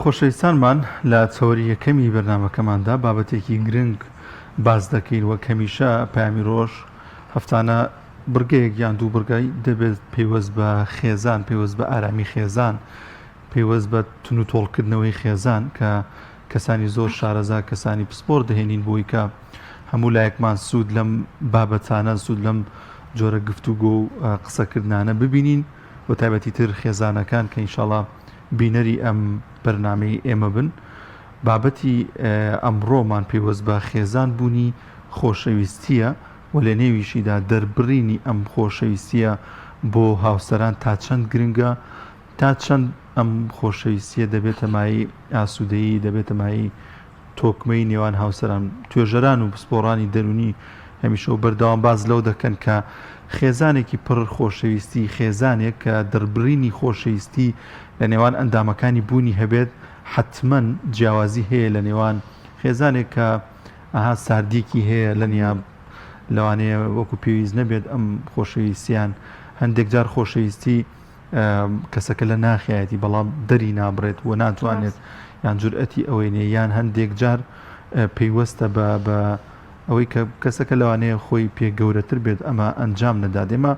خۆشەویستانمان لە چەوەری یەکەمی بەرنامەکەماندا بابەتێکی گرنگ باس دەکەین وەک هەمیشە پەیامی ڕۆژ هەفتانە بڕگەیەک یان دوو بڕگەی دەبێت پەیوەست بە خێزان پەیوەست بە ئارامی خێزان پەیوەست بە تونوتۆڵکردنەوەی خێزان کە کەسانی زۆر شارەزا کەسانی پسپۆر دەهێنین بۆی کە هەموو لایەکمان سوود لەم بابەتانە سوود لەم جۆرە گفتوگۆ و قسەکردنانە ببینین بە تایبەتی تر خێزانەکان کە ئینشاڵا بینەری ئەم بەرنامەی ئێمە بن بابەتی ئەمڕۆمان پەیوەست بە خێزان بوونی خۆشەویستیە و لە نێویشیدا دەربڕینی ئەم خۆشەویستیە بۆ هاوسەران تا چەند گرنگە تا چەند ئەم خۆشەویستیە دەبێتە مایەی ئاسوودەیی دەبێتە مایەی تۆکمەی نێوان هاوسەران. توێژەران و پسپۆڕانی دەروونی هەمیشە و بەردەوام باس لەوە دەکەن کە خێزانێکی پڕ خۆشەویستی، خێزانێک کە دەربڕینی خۆشەویستی لە نێوان ئەندامەکانی بوونی هەبێت، حەتمەن جیاوازی هەیە لە نێوان خێزانێک کە ئەها ساردیەکی هەیە لە نیا لەوانەیە وەکو پێویست نەبێت ئەم خۆشەویستیان هەندێک جار خۆشەویستی کەسەکە لە ناخیایەتی بەڵام دەری نابڕێت و ناتوانێت یان جورئەتی ئەوەی نیە یان هەندێک جار پەیوەستە بە بە ئەوەی کە کەسەکە لەوانەیە خۆی پێ گەورەتر بێت ئەمە ئەنجام نەدات ئێمە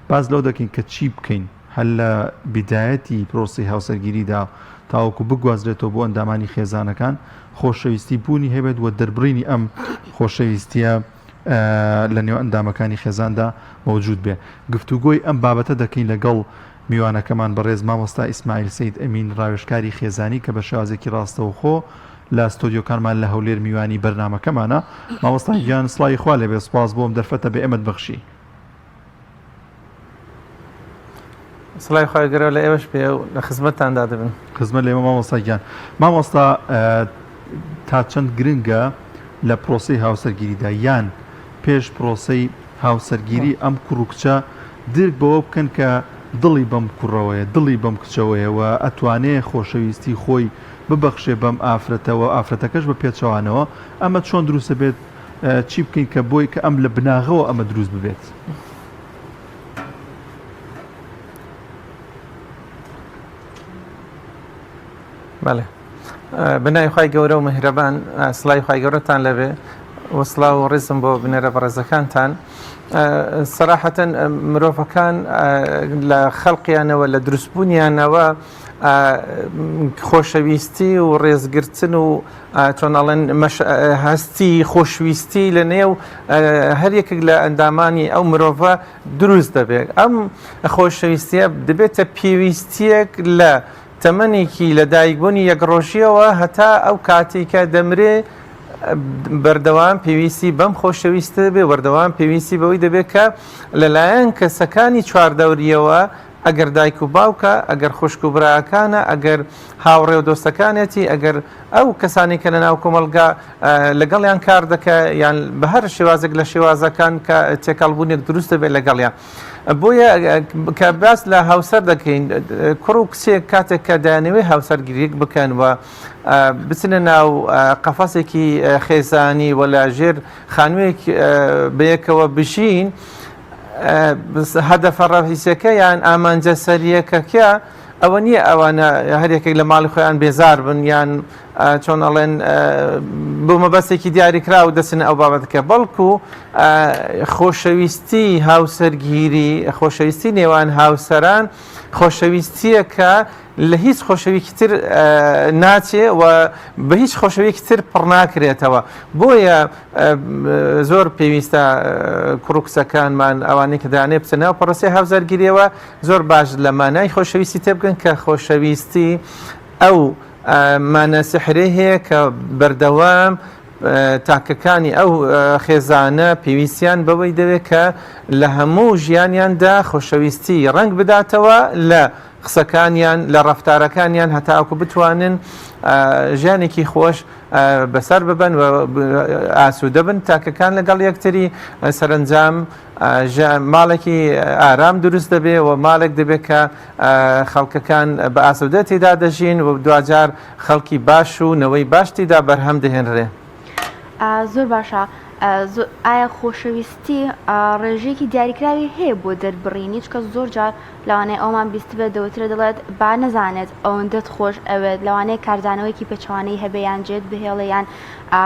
باز لەو دەکەین کە چی بکەین هەر لە بیدایەتی پرۆسی هاوسەرگیریدا تاوەکو بگوازرێتەوە بۆ ئەندامانی خێزانەکان خۆشەویستی بوونی هەبێت و دەربڕینی ئەم خۆشەویستیە لە نێو ئەندامەکانی خێزاندا مەوجود بێ. گفتوگۆی ئەم بابەتە دەکەین لەگەڵ میوانەکەمان بەڕێز مامۆستا ئیسماعیل سەید ئەمین ڕاوێژکاری خێزانی کە بە شێوازێکی ڕاستەوخۆ لە ستۆدیۆکانمان لە هەولێر میوانی بەرنامەکەمانە. مامۆستا گیان سڵاوی خوا لێبێ سوپاس بۆ ئەم دەرفەتە بە ئێمەت بەخشی. سڵاوی خوای گەورە لە ئێوەش بێ و لە خزمەتتاندا دەبن. خزمەت لە ئێمە مامۆستا گیان. مامۆستا تا چەند گرنگە لە پرۆسەی هاوسەرگیریدا یان پێش پرۆسەی هاوسەرگیری ئەم کوڕ و کچە درک بەوە بکەن کە دڵی بەم کوڕەوەیە دڵی بەم کچەوەیە و ئەتوانێ خۆشەویستی خۆی ببەخشێ بەم ئافرەتە و ئافرەتەکەش بە پێچەوانەوە ئەمە چۆن دروستە بێت چی بکەین کە بۆی کە ئەم لە بناغەوە ئەمە دروست ببێت؟ بەڵێ بەناوی خوای گەورە و میهرەبان سڵاوی خوای گەورەتان لەبێ و سڵاو و ڕێزم بۆ بینەرە بەڕێزەکانتان سەراحەتەن مرۆڤەکان لە خەڵقیانەوە لە دروستبوونیانەوە خۆشەویستی و ڕێزگرتن و چۆن ئەڵێن هەستی خۆشویستی لە نێو هەر یەکێک لە ئەندامانی ئەو مرۆڤە دروست دەبێت ئەم خۆشەویستیە دەبێتە پێویستیەک لە تەمەنێکی لە دایکبوونی یەک ڕۆژیەوە هەتا ئەو کاتێک کە دەمرێ بەردەوام پێویستی بەم خۆشەویستە بێ بەردەوام پێویستی بەوەی دەبێت کە لەلایەن کەسەکانی چواردەوریەوە ئەگەر دایک و باوکە، ئەگەر خوشک و براکانە، ئەگەر هاوڕێ و دۆستەکانێتی، ئەگەر ئەو کەسانی کە لەناو کۆمەڵگا لەگەڵیان کار دەکە یان بە هەر شێوازێک لە شێوازەکان کە تێکەڵبوونێک دروست دەبێت لەگەڵیان. بۆیە کە باس لە هاوسەر دەکەین کوڕ و کچێک کاتێک کە دەیانەوێت هاوسەرگیریەک بکەن و بچنە ناو قەفەسێکی خێزانی و لە ژێر خانوویەک بەیەکەوە بژین، هەدەفە ڕەئیسیەکە یان ئامانجە سەریەکەکە ئەوە نییە ئەوانە هەر یەکێک لە ماڵی خۆیان بێزار بن یان چۆن ئەڵێن بۆ مەبەستێکی دیاریکراو دەچن ئەو بابەتەکە بەڵکو خۆشەویستی هاوسەرگیری خۆشەویستی نێوان هاوسەران خۆشەویستیەکە لە هیچ خۆشەویکی تر ناچێ و بە هیچ خۆشەویکی تر پڕ ناکرێتەوە بۆیە زۆر پێویستە کوڕ و کچەکانمان ئەوانەی کە دەیانەوێت بچنە ناو پرۆسەی هاوسەرگیریەوە زۆر باش لە مانای خۆشەویستی تێبگەن کە خۆشەویستی ئەو مانا سحرەی هەیە کە بەردەوام تاکەکانی ئەو خێزانە پێویستیان بەوەی دەوێت کە لە هەموو ژیانیاندا خۆشەویستی ڕەنگ بداتەوە لە قسەکانیان لە ڕەفتارەکانیان هەتاکو بتوانن ژیانێکی خۆش بەسەر ببەن و ئاسوودە بن تاکەکان لەگەڵ یەکتری سەرنجام ماڵێکی ئارام دروست دەبێ و ماڵێک دەبێت کە خەڵکەکان بە ئاسوودە تێدا دەژین و دواجار خەڵکی باش و نەوەی باش تێدا بەرهەم دەهێنرێ. زۆر باشە. ئایا خۆشەویستی ڕێژەیەکی دیاریکراوی هەیە بۆ دەربڕینی؟ چونکە زۆر جار لەوانەیە ئەومان بیستبێت دەوترێت دەڵێت با نەزانێت ئەوەندەت خۆش ئەوێت لەوانەیە کاردانەوەیەکی پێچەوانەی هەبێ یان جێت بهێڵێ یان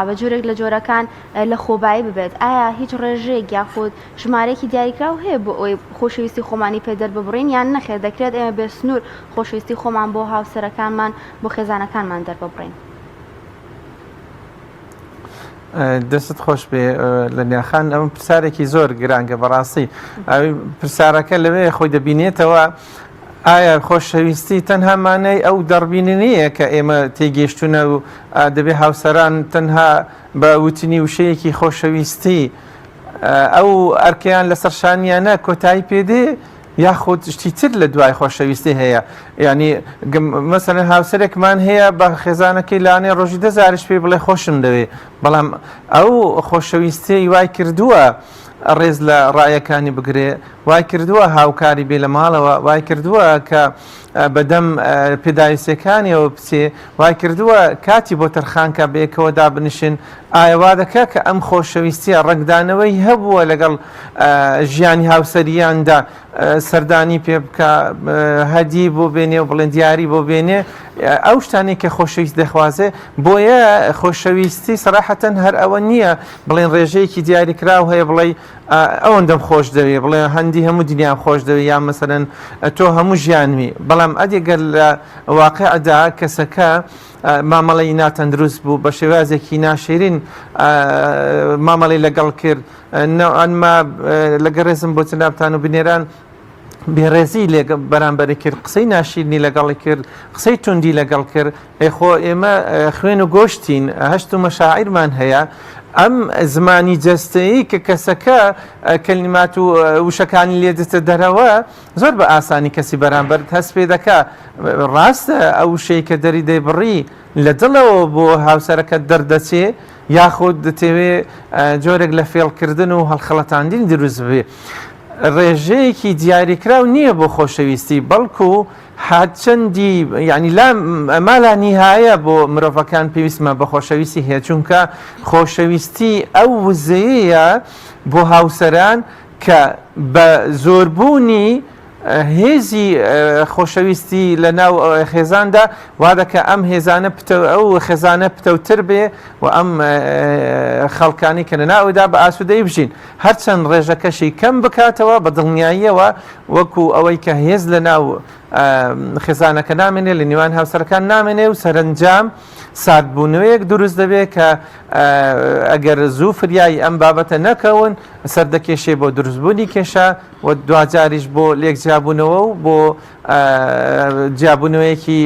بە جۆرێک لە جۆرەکان لە خۆبایی ببێت ئایا هیچ ڕێژەیەک یاخود ژمارەیەکی دیاریکراو هەیە بۆ ئەوەی خۆشەویستی خۆمانی پێ دەرببڕین یان نەخێر دەکرێت ئێمە بێ سنوور خۆشەویستی خۆمان بۆ هاوسەرەکانمان بۆ خێزانەکانمان دەرببڕین؟ دەستت خۆش بێ لە نیاخان ئەم پرسیارێکی زۆر گرانگە بەڕاستی پرسیارەکە لەوێ خۆی دەبینێتەوە ئایا خۆشەویستی تەنها مانای ئەو دەڕبینەیە کە ئێمە تێگەیشتونە و دەبێ هاوسەران تەنها بە وتنی وشەیەکی خۆشەویستی ئەو ئەرکەیان لەسەر شانیانە کۆتایی پێدێ یاخود شتی تر لە دوای خۆشەویستی هەیە یعنی مەسەلەن هاوسەرێکمان هەیە بە خێزانەکەی لانێ ڕۆژی دەزارش پێی بڵێ خۆشم دەوێ بەڵام ئەو خۆشەویستی وای کردووە ڕێز لە ڕایەکانی بگرێ وای کردووە هاوکاری بێ لە ماڵەوە وای کردووە کە بەدەم پێداویستەکانیەوە بچێ وای کردووە کاتی بۆ تەرخانکە بەیەکەوە دابنیشن ئایا وا دەکا کە ئەم خۆشەویستیە ڕەنگدانەوەی هەبووە لەگەڵ ژیانی هاوسەریاندا سەردانی پێ بکا هەدی بۆ بێنێ و بڵێن دیاری بۆ بێنێ ئەو شتانەی کە خۆشەویست دەخوازێ بۆیە خۆشەویستی سەراحەتەن هەر ئەوە نییە بڵێن ڕێژەیەکی دیاریکراو هەیە بڵێ ئەوەندەم خۆش دەوێ بڵێ هەندی هەموو دنیام خۆش دەوێ یا مەسەرەن تۆ هەموو ژیانمی بەڵام ئەدی گەر لە واقعدا کەسەکە مامەڵەی ناتەندروست بوو، بە شێوازێکی ناشیرین مامەڵەی لەگەڵ کرد، نەوعەن ما لەگەڵ ڕێزم بۆ جەنابتان و بینەران بێڕێزی لێ بەرامبەری کرد، قسەی ناشیرنی لەگەڵی کرد، قسەی توندی لەگەڵ کرد، ئێ خۆ ئێمە خوێن و گۆشتین، هەست و مەشاعیرمان هەیە، ئەم زمانی جەستەیی کە کەسەکە کەلیمات و وشەکانی لێ دێتە دەرەوە، زۆر بە ئاسانی کەسی بەرامبەرت هەست پێ دەکا ڕاستە ئەو وشەی کە دەری دەیبڕی لە دڵەوە بۆ هاوسەرەکەت دەردەچێ یاخود دەتەوێ جۆرێک لە فێڵکردن و هەڵخەڵەتاندنی دروست ببێ ڕێژەیەکی دیاریکراو نییە بۆ خۆشەویستی بەڵکو هەرچەندی یعنی لا مالا نیهایە بۆ مرۆڤەکان پێویستمە بە خۆشەویستی هەیە چونکە خۆشەویستی ئەو وزەیە بۆ هاوسەران کە بە زۆربوونی هێزی خۆشەویستی لە ناو خێزاندا وا دەکا ئەم هێزانە پتەو ئەو خێزانە پتەوتر بێ و ئەم خەڵکانی کە لە ناودا بە ئاسوودەی بژین هەرچەند ڕێژەکەشی کەم بکاتەوە بە دڵنیاییەوە وەکو ئەوەی کە هێز لە ناو خێزانەکە نامێنێ لە نێوان هاوسەرەکان نامێنێ و سەرنجام ساردبوونەوەیەک دروست دەبێت کە ئەگەر زوو فریای ئەم بابەتە نەکەون سەردەکێشێ بۆ دروستبوونی کێشە و دواجاریش بۆ لێک جیابوونەوە و بۆ جیابوونەوەیەکی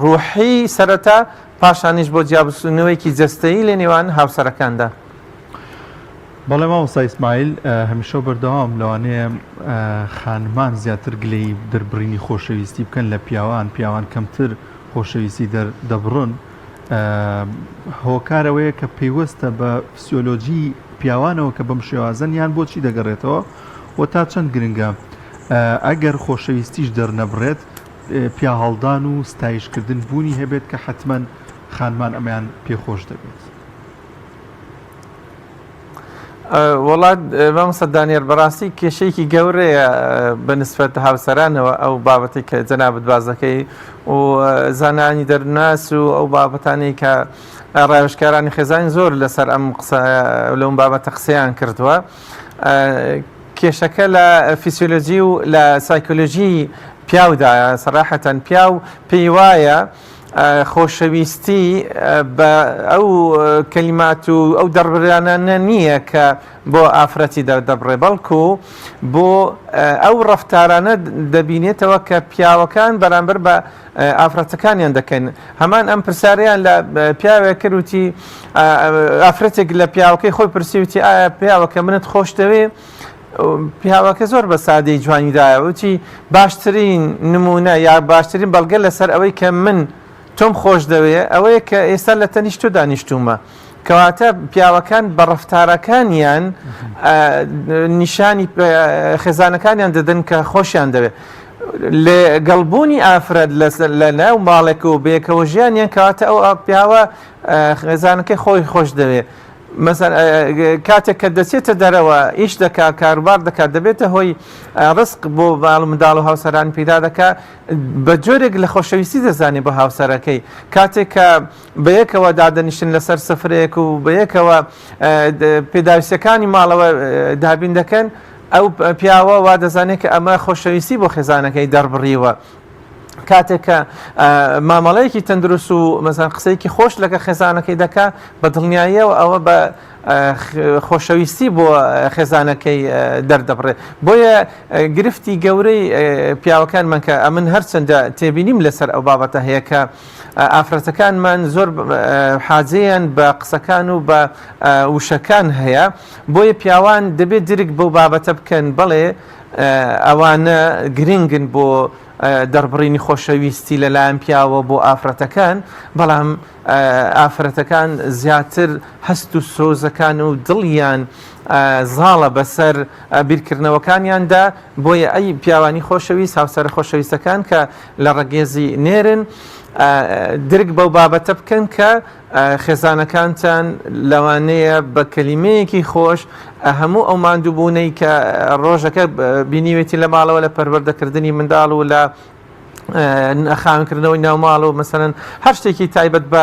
ڕوحی سەرەتا پاشانیش بۆ جیابوونەوەیەکی جەستەیی لە نێوان هاوسەرەکاندا. بەڵێ مامۆستا ئیسماعیل هەمیشە و بەردەوام لەوانەیە خانمان زیاتر گلەیی دەربڕینی خۆشەویستی بکەن لە پیاوان، پیاوان کەمتر خۆشەویستی دەردەبڕن، هۆکار ئەوەیە کە پەیوەستە بە فسیۆلۆجی پیاوانەوە کە بەم شێوازەن یان بۆچی دەگەڕێتەوە و تا چەند گرنگە ئەگەر خۆشەویستیش دەرنەبڕێت پیاهەڵدان و ستایشکردن بوونی هەبێت کە حەتمەن خانمان ئەمەیان پێخۆش دەبێت. وەڵا مامۆستا دانیار بەڕاستی کێشەیەکی گەورەیە بە نسبەت هاوسەرانەوە ئەو بابەتی کە جەنابت باس دەکەی و زانانی دەرناس و ئەو بابەتانەی کە ڕاوێژکارانی خێزانی زۆر لەسەر ئەم قسە لەم بابەتە قسەیان کردووە کێشەکە لە فیسیۆلۆجی و لە سایکۆلۆژی پیاودایە سەراحەتەن پیاو پێی وایە خۆشەویستی بە ئەو کەلیمات و ئەو دەربڕیانانە نییە کە بۆ ئافرەتی دەردەبڕێ بەڵکو بۆ ئەو ڕەفتارانە دەبینێتەوە کە پیاوەکان بەرامبەر بە ئافرەتەکانیان دەکەن هەمان ئەم پرسیارەیان لە پیاوێک کرد وتی ئافرەتێک لە پیاوەکەی خۆی پرسی وتی ئایا پیاوەکە منت خۆش دەوێ پیاوەکە زۆر بە سادەی جوانی دایە وتی باشترین نمونە یا باشترین بەڵگە لەسەر ئەوەی کە من تۆم خۆش دەوێ ئەوەیە کە ئێستا لە تەنیشت تۆ دانیشتوومە کەواتە پیاوەکان بە ڕەفتارەکانیان نیشانی خێزانەکانیان دەدەن کە خۆشیان دەوێت لەگەڵبوونی ئافرەت لە ناو ماڵێک و بەیەکەوە ژیانیان کەواتە ئەو پیاوە خێزانەکەی خۆی خۆش دەوێت. مەسەن کاتێک کە دەچێتە دەرەوە ئیش دەکا کاروبار دەکات دەبێتە هۆی ڕزق بۆ باڵ منداڵ و هاوسەرانی پیدا دەکا بە جۆرێک لە خۆشەویستی دەزانێ بۆ هاوسەرەکەی کاتێک کە بەیەکەوە دادەنیشتن لەسەر سفرەیەک و بەیەکەوە پێداویستیەکانی ماڵەوە دابین دەکەن ئەو پیاوە وا دەزانێت کە ئەمە خۆشەویستی بۆ خێزانەکەی دەربڕیوە. کاتێک کە مامەڵەیەکی تەندروست و مەزان قسەیەکی خۆش لەگە خێزانەکەی دەکا بە دڵنیاییەوە ئەوە بە خۆشەویستی بۆ خێزانەکەی دەردەبڕێ بۆیە گرفتی گەورەی پیاوەکانمان کە ئەمن هەرچەندە تێبینیم لەسەر ئەو بابەتە هەیە کە ئافرەتەکانمان زۆر حاجەیان بە قسەکان و بە وشەکان هەیە بۆیە پیاوان دەبێت درک بەو بابەتە بکەن بەڵێ ئەوانە گرنگن بۆ دەربڕینی خۆشەویستی لەلایەن پیاوە بۆ ئافرەتەکان بەڵام ئافرەتەکان زیاتر هەست و سۆزەکان و دڵیان زاڵە بەسەر بیرکردنەوەکانیاندا بۆیە ئەی پیاوانی خۆشەویست هاوسەرە خۆشەویستەکان کە لە ڕەگێزی نێرن درک بەو بابەتە بکەن کە خێزانەکانتان لەوانەیە بە کەلیمەیەکی خۆش هەموو ئەو ماندووبوونەی کە ڕۆژەکە بینیوێتی لە ماڵەوە لە پەروەردەکردنی منداڵ و لە خاوێنکردنەوەی ناوماڵ و مەسەلەن هەر شتێکی تایبەت بە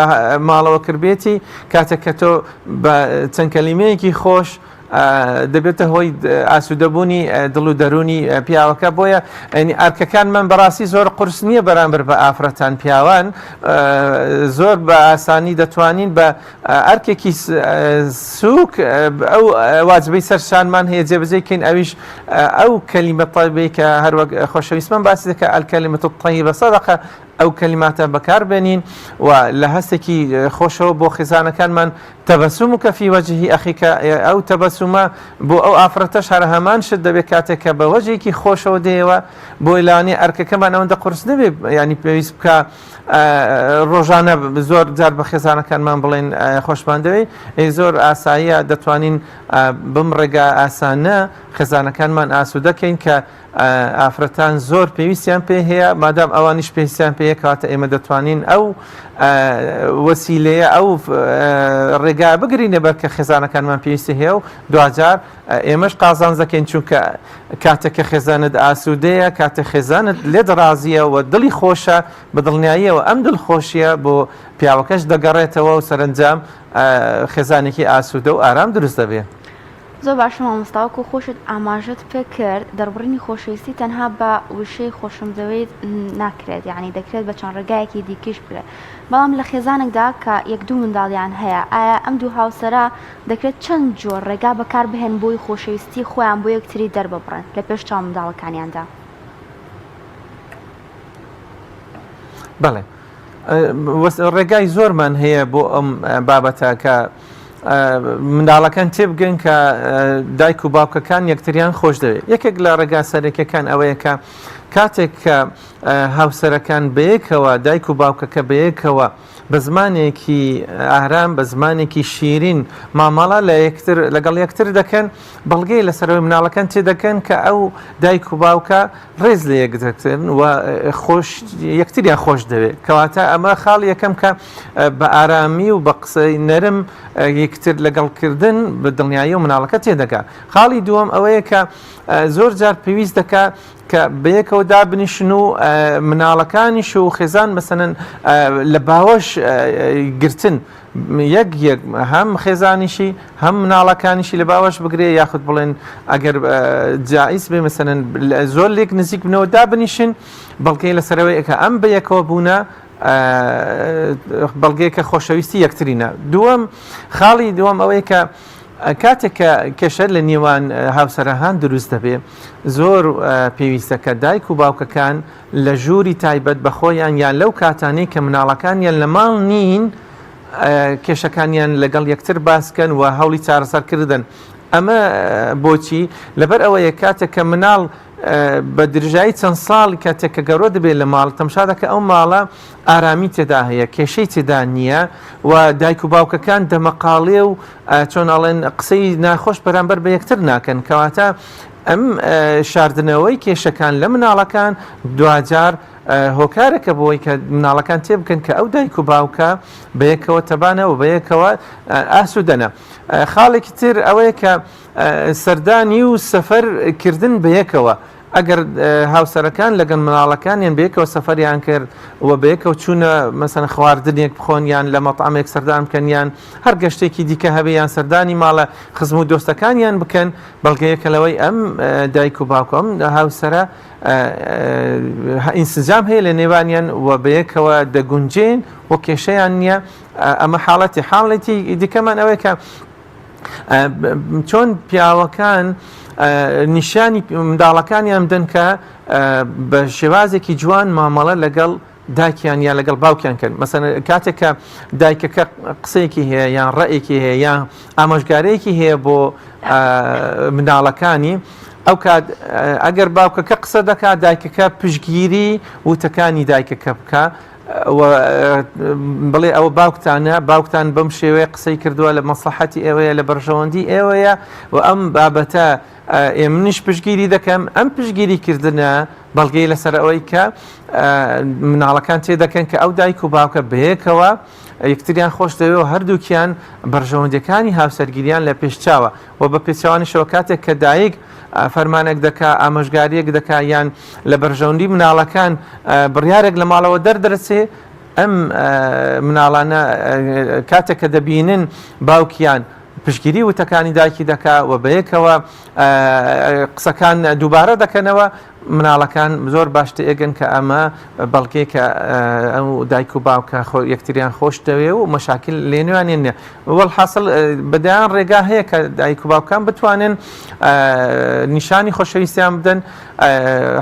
ماڵەوە کردبێتی کاتێک کە تۆ بە چەند کەلیمەیەکی خۆش دەبێتە هۆی ئاسوودەبوونی دڵ و دەروونی پیاوەکە بۆیە ئەنی ئەرکەکانمان بەڕاستی زۆر قورس نییە بەرامبەر بە ئافرەتان پیاوان زۆر بە ئاسانی دەتوانین بە ئەرکێکی سووک ئەو واجبەی سەر شانمان هەیە جێبەجێ کەین ئەویش ئەو کەلیمە طیبەی کە هەروەک خۆشەویستمان باسی دەکات الکلمة الطیبە صدقە ئەو کەلیماتە بەکار بێنین و لە هەستێکی خۆشەوە بۆ خێزانەکانمان تبسمک فی وجه اخیک ئەو تەبەسومە بۆ ئەو ئافرەتەش هەر هەمان شت دەبێت کاتێک کە بە وەجێکی خۆشەوە دێیەوە بۆی لەوانەیە ئەرکەکەمان ئەوەندە قورس نەبێ ینی پێویست بکە ڕۆژانە زۆر جار بە خێزانەکانمان بڵێن خۆشمان دەوێت زۆر ئاساییە دەتوانین بم ڕێگا ئاسانە خێزانەکانمان ئاسوودەکەین کە ئافرەتان زۆر پێویستیان پێ هەیە مادام ئەوانیش پێویستیان پێ کەواتە ئێمە دەتوانین ئەو وەسیلەیە ئەو ڕێگا بگرینە بەر کە خێزانەکانمان پێویستی هەیە و دواجار ئێمەش قازانج دەکەین چونکە کاتێک کە خێزانت ئاسوودەیە کاتێک خێزانت لێت ڕازیە و دڵی خۆشە بە دڵنیاییەوە ئەم دڵخۆشیە بۆ پیاوەکەش دەگەڕێتەوە و سەرەنجام خێزانێکی ئاسوودە و ئارام دروست دەبێت. زۆر باشە مامۆستا وەکو خۆشت ئاماژەت پێ کرد دەربڕینی خۆشەویستی تەنها بە وشەی خۆشم دەوێیت ناکرێت یعنی دەکرێت بە چەند ڕێگایەکی دیکەیش بکرێت بەڵام لە خێزانێکدا کە یەک دوو منداڵیان هەیە ئایا ئەم دوو هاوسەرە دەکرێت چەند جۆر ڕێگا بەکار بهێن بۆی خۆشەویستی خۆیان بۆ یەکتری دەرببڕن لە پێش چاو منداڵەکانیاندا؟ بەڵێ ڕێگای زۆرمان هەیە بۆ ئەم بابەتە کە منداڵەکان تێبگەن کە دایک و باوکەکان یەکتریان خۆش دەوێت یەکێک لە ڕێگا سەرەکیەکان ئەوەیە کە کاتێک کە هاوسەرەکان بەیەکەوە دایک و باوکەکە بەیەکەوە بە زمانێکی ئارام بە زمانێکی شیرین مامەڵە لە یەکتر لەگەڵ یەکتر دەکەن بەڵگەی لەسەرەوەی مناڵەکان تێدەکەن کە ئەو دایک و باوکە ڕێز لە یەکدەگرن و خۆش یەکتریان خۆش دەوێت کەواتە ئەمە خاڵی یەکەم کە بە ئارامی و بە قسەی نەرم یەکتر لەگەڵکردن بە دڵنیایی و مناڵەکە تێدەگا خاڵی دووەم ئەوەیە کە زۆر جار پێویست دەکا کە بەیەکەوە دابنیشن و مناڵەکانیش و خێزان مەسەنەن لە باوەش گرتن یەک یەک هەم خێزانیشی هەم مناڵەکانیشی لە باوەش بگرێ یاخود بڵێن ئەگەر جائیز بێ مەسەلەن زۆر لێک نزیک بنەوە دابنیشن بەڵگەی لەسەرەوەی کە ئەم بەیەکەوە بوونە بەڵگەیەکە خۆشەویستی یەکترینە دووەم خاڵی دووەم ئەوەیە کە کاتێک کە کێشە لە نێوان هاوسەرەهان دروست دەبێ زۆر پێویستە کە دایک و باوکەکان لە ژووری تایبەت بە خۆیان یان لەو کاتانەی کە مناڵەکانیان لە ماڵ نین کێشەکانیان لەگەڵ یەکتر باسکەن و هەوڵی چارەسەرکردن ئەمە بۆچی لەبەر ئەوەیە کاتێک کە مناڵ بە درژایی چەند ساڵ کاتێک کە گەورە دەبێت لە ماڵ تەمشا دەکە ئەو ماڵە ئارامی تێدا هەیە کێشەی تێدا نییە و دایک و باوکەکان دەمەقاڵێ و چۆن ئەڵێن قسەی ناخۆش بەرامبەر بە یەکتر ناکەن کەواتە ئەم شاردنەوەی کێشەکان لە مناڵەکان دواجار. هۆکارێکە بۆی کە مناڵەکان تێبکەن کە ئەو دایک و باوکە بەیەکەوە تەبانە و بەیەکەوە ئاسوودەنە. خاڵێکی تر ئەوەیە کە سەردانی و سەفەر کردن بەیەکەوە ئەگەر هاوسەرەکان لەگەڵ مناڵەکانیان بەیەکەوە سەفەریان کرد و بەیەکەوە چوونە مەسەن خواردنێک بخۆن یان لە مەتعەمێک سەردان بکەن یان هەر گەشتێکی دیکە هەبێ یان سەردانی ماڵە خزم و دۆستەکانیان بکەن بەڵگەیەکە لەوەی ئەم دایک و باوک ئەم هاوسەرە ئینسجام هەیە لە نێوانیان و بەیەکەوە دەگونجێن و کێشەیان نییە ئەمە حاڵەتی حاڵێتی دیکەمان ئەوەیە کە چۆن پیاوەکان نیشانی منداڵەکانیان بدەن کە بە شێوازێکی جوان مامەڵە لەگەڵ داکیان یان لەگەڵ باوکیان کەن مەسەن کاتێک کە دایکەکە قسەیەکی هەیە یان ڕێکی هەیە یان ئامۆژگارەیەکی هەیە بۆ منداڵەکانی ئەو کات ئەگەر باوکەکە قسە دەکات دایکەکە پشگیری وتەکانی دایکەکە بکە و بڵێ ئەوە باوکتانە، باوکتان بەم شێوەیە قسەی کردووە لە مەسڵەحەتی ئێوەیە، لە بەرژەوەندی ئێوەیە و ئەم بابەتە منیش پشتگیری دەکەم. ئەم پشتگیری کردنە بەڵگەی لەسەر ئەوەی کە مناڵەکان تێدەکەن کە ئەو دایک و باوکە بەیەکەوە یەکتریان خۆش دەوێ و هەردووکیان بەرژەوەندیەکانی هاوسەرگیریان لە پێشچاوە و بە پێچەوانیشەوە کاتێک کە دایک فەرمانێک دەکا، ئامۆژگارییەک دەکا یان لە بەرژەوەندی مناڵەکان بڕیارێک لە ماڵەوە دەردەرچێ، ئەم مناڵانە کاتێک کە دەبینن باوکیان پشتگیری وتەکانی دایکی دەکا و بەیەکەوە قسەکان دووبارە دەکەنەوە، مناڵەکان زۆر باش تێئەگەن کە ئەمە بەڵگەیەکە ئەو دایک و باوکە یەکتریان خۆش دەوێ و مەشاکل لێنوانیان نییە. وەڵحاسڵ بەدەیان ڕێگا هەیە کە دایک و باوکان بتوانن نیشانی خۆشەویستیان بدەن.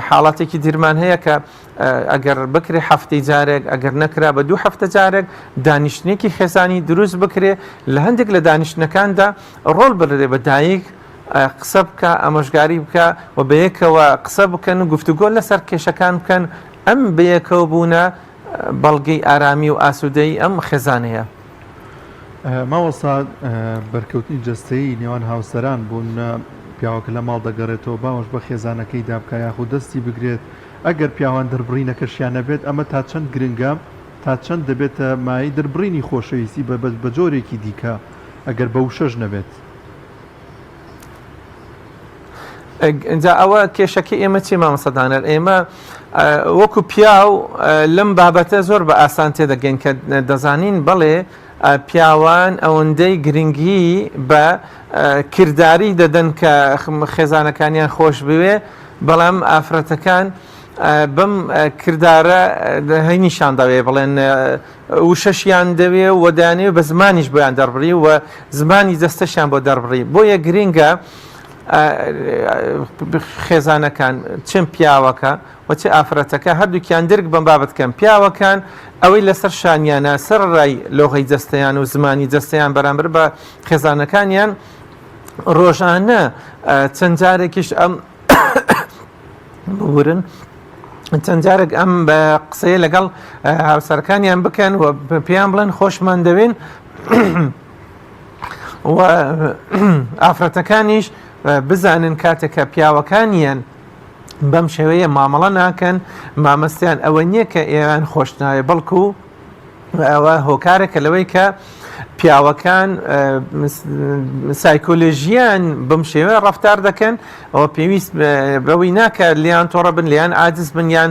حاڵاتێکی دیرمان هەیە کە ئەگەر بکرێ هەفتەی جارێک ئەگەر نەکرا بە دوو هەفتە جارێک دانیشتنێکی خێزانی دروست بکرێ لە هەندێک لە دانیشتنەکاندا ڕۆڵ بدرێ بە دایک قسە بکە ئامۆژگاری بکە و بەیەکەوە قسە بکەن و گفتوگۆ لەسەر کێشەکان بکەن ئەم بەیەکەوە بوونە بەڵگەی ئارامی و ئاسوودەیی ئەم خێزانەیە. مامۆستا بەرکەوتنی جەستەیی نێوان هاوسەران بۆ نمونە پیاوەکە لە ماڵ دەگەڕێتەوە باوەش بە خێزانەکەیدا بکا یاخود دەستی بگرێت ئەگەر پیاوان دەربڕینەکەشیان نەبێت ئەمە تا چەند گرنگە تا چەند دەبێتە مایەی دەربڕینی خۆشەویستی بە جۆرێکی دیکە ئەگەر بە وشەش نەبێت؟ ئینجا ئەوە کێشەکەی ئێمە چی مامۆستا دانەر ئێمە وەکو پیاو لەم بابەتە زۆر بە ئاسان تێدەگەین کە دەزانین بەڵێ پیاوان ئەوەندەی گرنگی بە کردداری دەدەن کە خێزانەکانیان خۆش بوێ بەڵام ئافرەتەکان بەم کردارە هەی نیشان داوێ بڵێن وشەشیان دەوێ و دەیانەوێ بە زمانیش بۆیان دەربڕی و زمانی جەستەشیان بۆ دەربڕی بۆیە گرینگە خێزانەکان چ پیاوەکە و چ ئافرەتەکە هەردووکیان درک بەم بابەت کەم پیاوەکان ئەوەی لەسەر شانیانە سەر ڕای لۆغەی جەستەیان و زمانی جەستەیان بەرامبەر بە خێزانەکانیان ڕۆژانە چەند جارێکیش ئەم ببورن چەند جارێک ئەم بە قسەیە لەگەڵ هاوسەرەکانیان بکەن و پێیان بڵێن خۆشمان دەوێن و ئافرەتەکانیش بزانن کاتێک کە پیاوەکانیان بەم شێوەیە مامەڵە ناکەن مامەستیان ئەوە نییە کە ئێوان خۆش ناوێ بەڵکو ئەوە هۆکارێکە لەوەی کە پیاوەکان سایکۆلۆژیان بەم شێوە ڕفتار دەکەن ئەوە پێویست بەوەی ناکە لیان تۆڕە بن لیان عاجز بن یان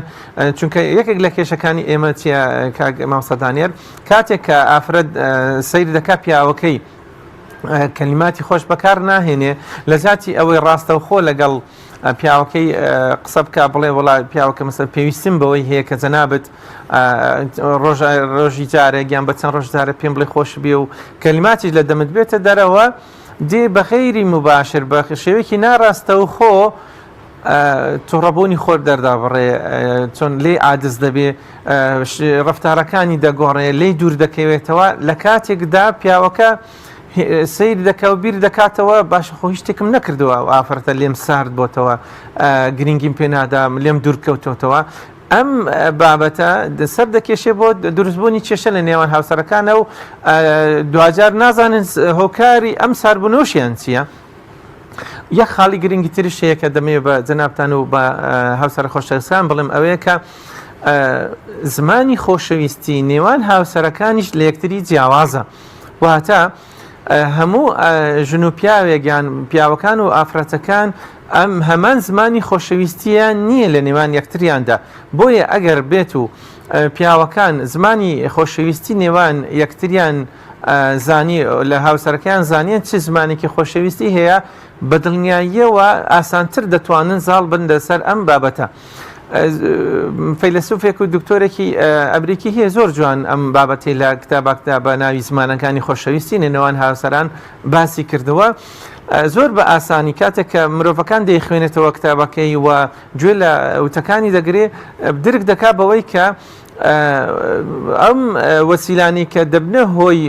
چونکە یەکێک لە کێشەکانی ئێمە چیە کاک مامۆستا دانیار کاتێک کە ئافرەت سەیر دەکا پیاوەکەی کەلیماتی خۆش بەکار ناهێنێ لە جاتی ئەوەی ڕاستەوخۆ لەگەڵ پیاوەکەی قسە بکە بڵێ وڵا پیاوەکە مەسەر پێویستم بەوەی هەیە کە جەنابت ڕۆژ ڕۆژی جارێک یان بە چەند ڕۆژ جارە پێم بڵێ خۆش بێ و کەلیماتیش لە دەمت بێتە دەرەوە دێ بە غەیری موباشر بە شێوەیەکی ناڕاستەوخۆ توڕەبوونی خۆر دەردابڕێ چۆن لێی عاجز دەبێ ڕفتارەکانی دەگۆڕێ لێی دوور دەکەوێتەوە لە کاتێکدا پیاوەکە سیر دەکە و بیر دەکاتەوە باشە خۆ هیچ شتێکم نەکردووە و ئافرەتە لێم سارد بۆتەوە گرنگیم پێ نادام لێم دوور کەوتۆتەوە ئەم بابەتە سەر دەکێشێ بۆ دروستبوونی کێشە لە نێوان هاوسەرەکانە و دواجار نازانن هۆکاری ئەم ساربوونەوەشیان چییە؟ یەک خاڵی گرنگی تریش هەیە کە دەمەوێت بە جەنابتان و بە هاوسەرە خۆشەویستان بڵێم ئەوەیە کە زمانی خۆشەویستی نێوان هاوسەرەکانیش لە یەکتری جیاوازە واتە هەموو ژن و پیاوێک یان پیاوەکان و ئافرەتەکان ئەم هەمان زمانی خۆشەویستیان نییە لە نێوان یەکتریاندا بۆیە ئەگەر بێت و پیاوەکان زمانی خۆشەویستی نێوان یەکتریان زانی لە هاوسەرەکەیان زانیان چ زمانێکی خۆشەویستی هەیە بە دڵنیاییەوە ئاسانتر دەتوانن زاڵ بن لەسەر ئەم بابەتە. فەیلەسوفێک و دکتۆرێکی ئەمریکی هەیە زۆر جوان ئەم بابەتی لە کتاباکدا بە ناوی زمانەکانی خۆشەویستی نێوان هاوسەران باسی کردووە. زۆر بە ئاسانی کاتێک کە مرۆڤەکان دەیخوێنێتەوە کتابەکەی و گوێ لە وتەکانی دەگرێ درک دەکا بەوەی کە ئەم وەسیلانی کە دەبنە هۆی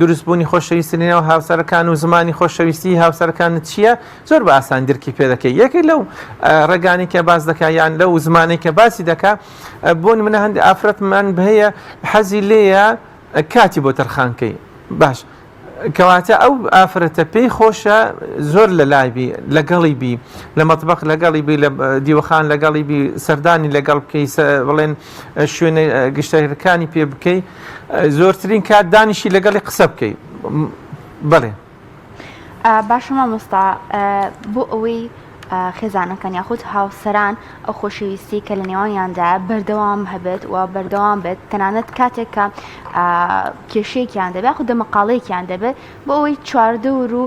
دروستبوونی خۆشەویستی نێو هاوسەرەکان و زمانی خۆشەویستی هاوسەرەکان چییە زۆر بە ئاسان درکی پێ دەکەی یەکێک لەو ڕێگانی کە باس دەکا یان لەو زمانەی کە باسی دەکا بۆ منە هەندی ئافرەتمان هەیە حەزی لێیە کاتی بۆ تەرخانکەی باش کەواتە ئەو ئافرەتە پێی خۆشە زۆر لە لای بی لەگەڵی بی لە مەتبەخ لەگەڵی بی لە دیوەخان لەگەڵی بی سەردانی لەگەڵ بکەی بڵێن شوێنە گشتەکانی پێ بکەی زۆرترین کات دانیشی لەگەڵی قسە بکەی بەڵێ. باشە مامۆستا بۆ ئەوەی خێزانەکان یاخود هاوسەران ئەو خۆشەویستی کە لە نێوانیاندا بەردەوام هەبێت و بەردەوام بێت تەنانەت کاتێک کە کێشەیەکیان دەبێت یاخود دەمەقاڵەیەکیان دەبێت بۆ ئەوەی چواردەور و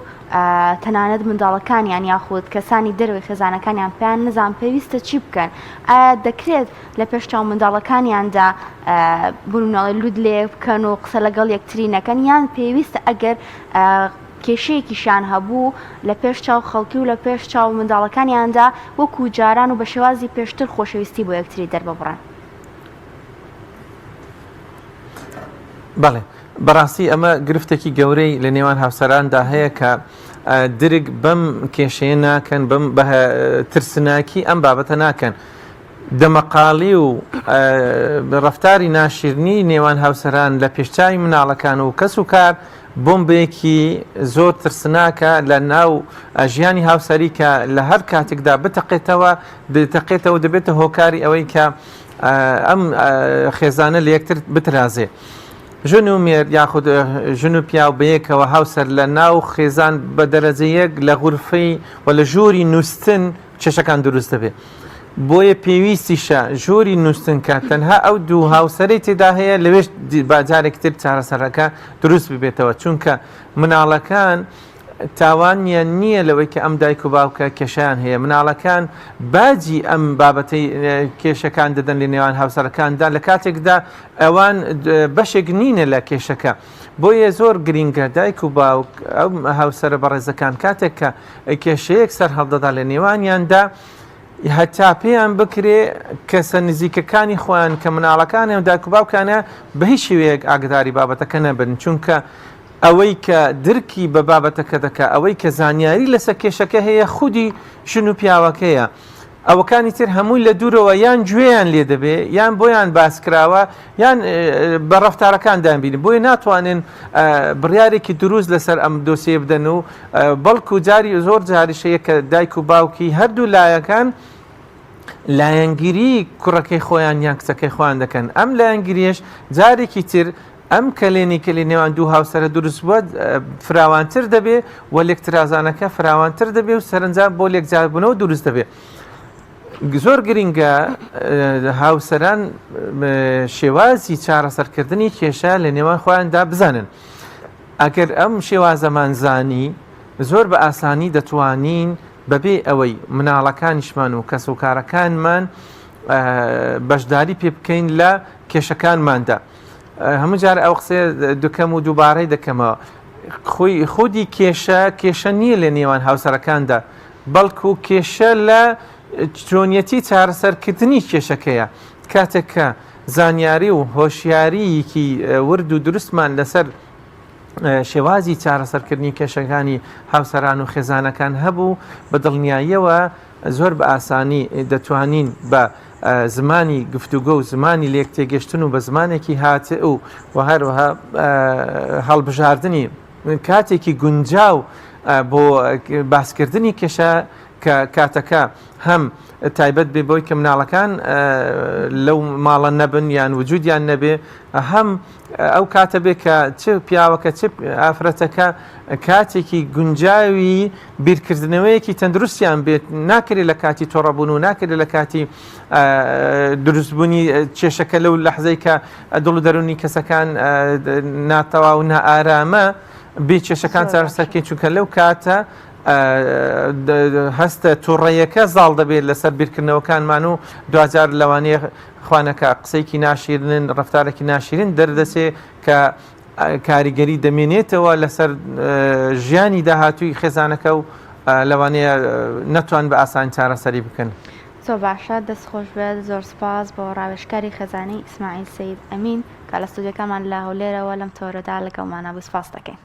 تەنانەت منداڵەکانیان یاخود کەسانی دەرەوەی خێزانەکانیان پێیان نزان پێویستە چی بکەن ئایا دەکرێت لە پێش چاو منداڵەکانیاندا بوون لوت لێ بکەن و قسە لەگەڵ یەکتری نەکەن یان پێویستە ئەگەر کێشەیەکیشیان هەبوو لە پێش چاو خەڵکی و لە پێش چاو منداڵەکانیاندا وەکو جاران و بە شێوازی پێشتر خۆشەویستی بۆ یەکتری دەرببڕن. بەڵێ بەڕاستی ئەمە گرفتێکی گەورەی لە نێوان هاوسەراندا هەیە کە درک بەم کێشەیە ناکەن بەم بە ترسناکی ئەم بابەتە ناکەن. دەمەقاڵی و ڕەفتاری ناشیرنی نێوان هاوسەران لە پێشچوی مناڵەکان و کەس و کار بۆمبێکی زۆر ترسناکە لە ناو ژیانی هاوسەری کە لە هەر کاتێکدا بتەقێتەوە دەتەقێتەوە دەبێتە هۆکاری ئەوەی کە ئەم خێزانە لە یەکتر بترازێ. ژن و مێرد یاخود ژن و پیاو بەیەکەوە هاوسەر لە ناو خێزان بە دەرەجە یەک لە غورفەی و لە ژووری نووستن کێشەکان دروست دەبێت. بۆیە پێویستیشە ژووری نووستن کە تەنها ئەو دوو هاوسەرەی تێدا هەیە لەوێش با جارێکی تر چارەسەرەکە دروست ببێتەوە چونکە مناڵەکان تاوانیان نییە لەوەی کە ئەم دایک و باوکە کێشیان هەیە مناڵەکان باجی ئەم بابەتەی کێشەکان دەدەن لە نێوان هاوسەرەکاندا لە کاتێکدا ئەوان بەشێک نینە لە کێشەکە بۆیە زۆر گرینگە دایک و باوک ئەو هاوسەرە بەڕێزەکان کاتێک کە کێشەیەک سەر هەڵدەدا لە نێوانیاندا هەتا پێیان بکرێ کەسە نزیکەکانی خۆیان کە مناڵەکانیان و دایک و باوکانە بە هیچ شێوەیەک ئاگداری بابەتەکە نەبن چونکە ئەوەی کە درکی بە بابەتەکە دەکا ئەوەی کە زانیاری لەسەر کێشەکە هەیە خودی ژن و پیاوەکەیە ئەوەکانی تر هەمووی لە دوورەوە یان گوێیان لێ دەبێ یان بۆیان باس کراوە یان بە ڕەفتارەکان دابینن بۆیە ناتوانن بڕیارێکی دروست لەسەر ئەم دۆسیە بدەن و بەڵکو جاری زۆر جاریش هەیە کە دایک و باوکی هەردوو لایەکان لایەنگیری کوڕەکەی خۆیان یان کچەکەی خۆیان دەکەن ئەم لایەنگیریش جارێکی تر ئەم کەلێنی کە لە نێوان دوو هاوسەرە دروست بووە فراوانتر دەبێ و لێکترازانەکە فراوانتر دەبێ و سەرنجام بۆ لێکجاربوونەوە دروست دەبێ. زۆر گرینگە هاوسەران شێوازی چارەسەرکردنی کێشە لە نێوان خۆیاندا بزانن. ئەگەر ئەم شێوازەمان زانی زۆر بە ئاسانی دەتوانین بەبێ ئەوەی مناڵەکانیشمان و کەسوکارەکانمان بەشداری پێ بکەین لە کێشەکانماندا. هەموو جار ئەو قسەیە دکەم و دووبارەی دەکەمەوە خۆی خودی کێشە کێشە نییە لە نێوان هاوسەرەکاندا بەڵکو کێشە لە چۆنیەتی چارەسەرکردنی کێشەکەیە کاتێک کە زانیاری و هۆشیارییەکی ورد و دروستمان لەسەر شێوازی چارەسەرکردنی کێشەکانی هاوسەران و خێزانەکان هەبوو بە دڵنیاییەوە زۆر بە ئاسانی دەتوانین بە زمانی گفتوگۆ و زمانی لێک تێگەشتن و بە زمانێکی هاتئ و و هەروەها هەڵبژاردنی کاتێکی گونجاو بۆ باسکردنی کێشە کە کاتەکە هەم تایبەت بێ بۆی کە مناڵەکان لەو ماڵە نەبن یان وجودیان نەبێ هەم ئەو کاتە بێ کە چ پیاوەکە چ ئافرەتەکە کاتێکی گونجاوی بیرکردنەوەیەکی تەندروستیان بێت ناکرێت لە کاتی تۆڕەبوون و ناکرێت لە کاتی دروستبوونی کێشەکە لەو لەحزەی کە دڵ و دەرونی کەسەکان ناتەواو نائارامە بێ کێشەکان چارەسەرکەین چونکە لەو کاتە هەستە تووڕەیەکە زاڵ دەبێت لەسەر بیرکردنەوەکانمان و دواجار لەوانەیە خوانەکە قسەیەکی ناشیرنن ڕفتارێکی ناشیرن دەردەچێ کە کاریگەری دەمێنێتەوە لەسەر ژیانی داهاتووی خێزانەکە و لەوانەیە نەتوان بە ئاسان چارەسەری بکەن. زۆر باشە دەست خۆش بێت زۆر سپاس بۆ ڕاوێژکاری خێزانی ئیسماعیل سەید ئەمین کە لە ستۆدیۆکەمان لە هەولێرەوە لەم تەوەرەدا لەگەڵمانا بوو سپاست دەکەین.